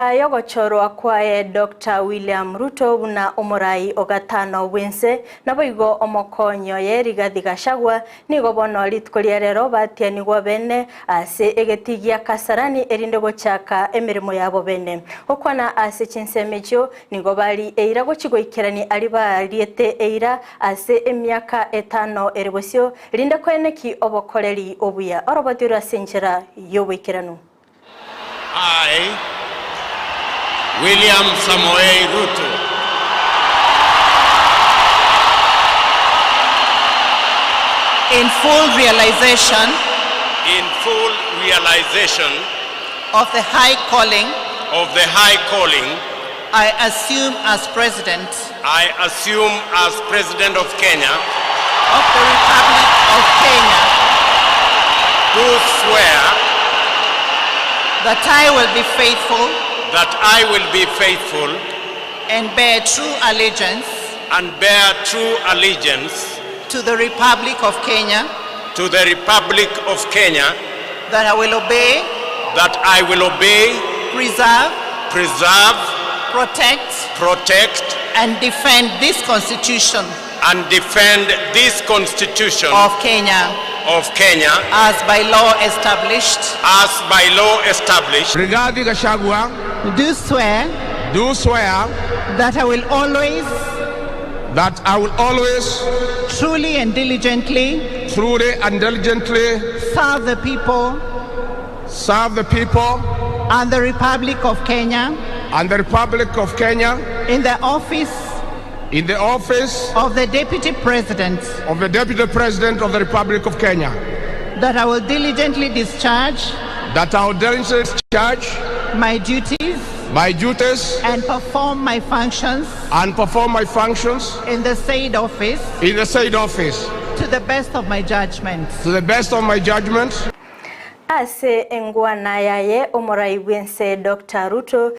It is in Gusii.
Y'ogochorwa kwaye Doctor William Ruto buna omorai o gatano bw'ense, naboigo omokonyi oye Rigathi Gachagua, nigo bono rituko ria rero batianigwa bene ase egetii gia Kasarani erinde gochaka emeremo yabo bene. Gokwana ase chinsemo echio nigo bari eira gochia goikerania aria bariete eira ase emiaka etano ere bosio, erinde koeneki obokoreri obuya oroboti ore ase enchera y'oboikeranu. I, William Samoei Ruto. In full realization In full realization of the high calling of the high calling I assume as President I assume as President of Kenya, of the Republic of Kenya, do swear that I will be faithful that I will be faithful and bear true allegiance and bear true allegiance to the Republic of Kenya, to the Republic of Kenya, that I will obey, that I will obey, preserve, preserve, protect, protect, and defend this Constitution and defend this Constitution of Kenya of Kenya as by law established. as by law established. Rigathi Gachagua, Do swear do swear that I will always, that I will always truly and diligently truly and diligently serve the people serve the people and the Republic of Kenya and the Republic of Kenya in the office in the office of the Deputy President, of the Deputy President of the Republic of Kenya, that I will diligently discharge that I will diligently discharge my duties my duties and perform my functions and perform my functions in the said office in the said office to the best of my judgment. to the best of my judgment. Ase engwana yaye omorai bw'ense Doctor Ruto.